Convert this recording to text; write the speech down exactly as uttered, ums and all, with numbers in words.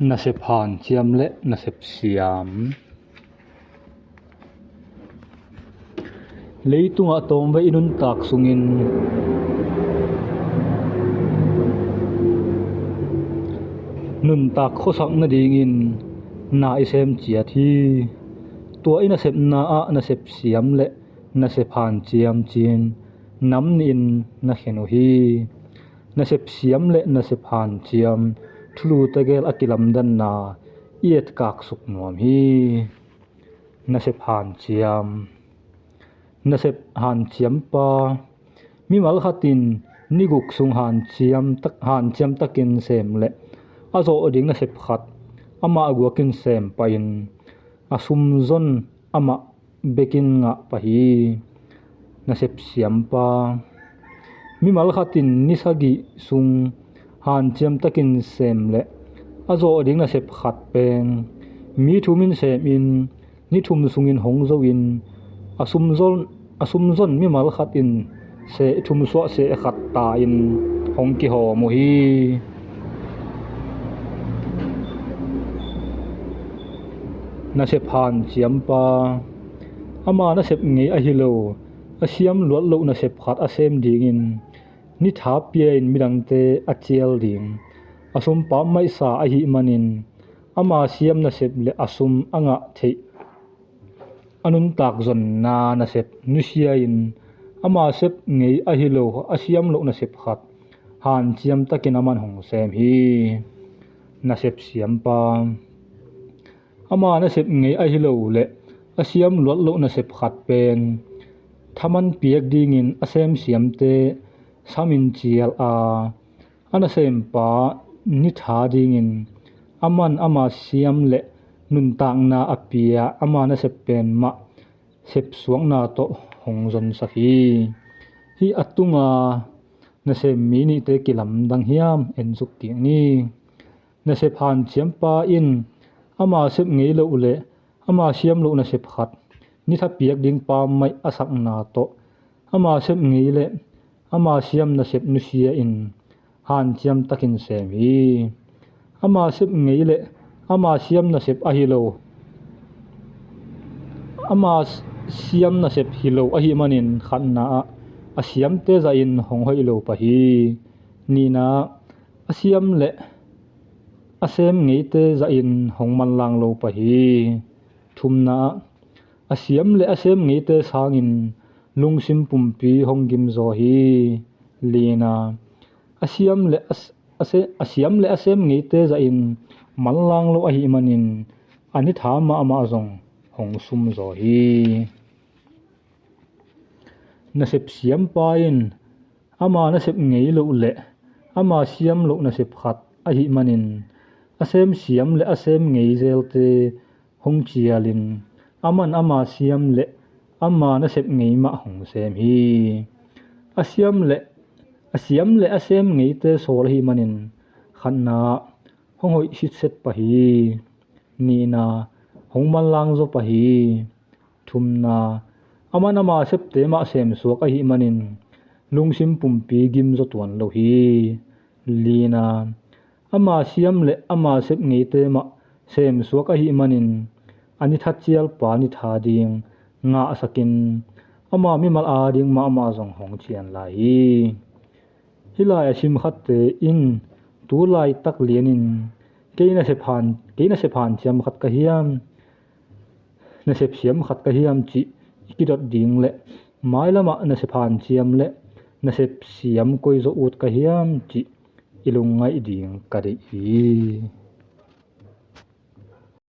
Nasep hanciam le nasep siam. Leitungah tawmvei i nuntak sungin nuntak khuasak nadingin na i sem ciat hi. Tua i nasepna ah nasep siam le nasep hanciam ci-in nam nihin na khen uh hi. Nasep siam le nasep hanciam thulu tegel a kilamdanna i etkak suk nuam hi. Nasep hanciam. Nasep hanciampa. Mimal khat in ni guk sung hanciam tak, hanciam takin sem le a zawh ding nasep khat amah guakin sem pahin a sumzon amah bekin ngah pah hi. Nasep siampa. Mimal khat in ni sagih sung hanciam takin sem le a zawh ding nasep khat pen mi thum in sem in ni thum sungin hong zo in a sumzon, a sumzon mimal khat in seh thum suah seh khat ta in hong kihawm uh hi. Nasep hanciampa. Ama nasep ngei ahi lo a siam luat loh nasep khat a sem dingin ni tha pia in midangte a cial ding a sumpa maihsa ahih manin ama siam nasep le a sum a ngah theih a nuntak zonna nasep nusia in ama sep ngei ahi lo a siam loh nasep khat hanciam takin aman hong sem hi. Nasep siampa. Ama nasep ngei ahi lo le a siam luat loh nasep khat pen thaman piak dingin a sem siamte samin cial a a nasempa ni tha dingin aman ama siam le nuntakna a pia ama nasep pen mah sepsuakna tawh hong zonsak hi. Hih a tunga nasem mi nihte kilamdang hiam en suk kik ni. Nasep hanciampa in ama sep ngei loh le ama siam loh nasep khat ni tha piak ding pammaih a sakna tawh ama sep ngei le ama siam nasep nusia in hanciam takin sem hi. Ama sep ngei le ama siam nasep ahi lo, ama siam nasep hi lo ahih manin khatna ah a siamte zahin hong hoih lo pah hi. Nihna ah a siam le a sem ngeite zahin hong manlang lo pah hi. Thumna ah a siam le a sem ngeite sangin lungsim pumpi hong gimzaw hi. Lina a siam le a, a, se, a siam le a sem ngeite zahin manlang lo ahih manin a ni tha mahmah zong hong sumzaw hi. Nasep siampa in ama nasep ngei loh le ama siam loh nasep khat ahih manin a sem siam le a sem ngei zelte hong cialin aman ama siam le ama nasep ngei mah hong sem hi. A siam le a siam le a sem ngeite sawl ahih manin khatna hong hoih sitset pah hi. Nihna hong manlang zaw pah hi. Thumna aman ama septe mah semsuak ahih manin lungsim pumpi gimzaw tuan lo hi. Lina ama siam le ama sep ngeite mah semsuak ahih manin a ni tha cialpa ni tha ding ngahsakin ama mimal ading mahmah zong hong cian lai hi. Hih lai a sim khatte in tu laitak lianin kei nasep han, kei nasep hanciam khat ka hiam, nasep siam khat ka hiam cih i kidot ding le mailamah nasep hanciam le nasep siam koi zawh ut ka hiam cih i lungngaih ding ka deih hi.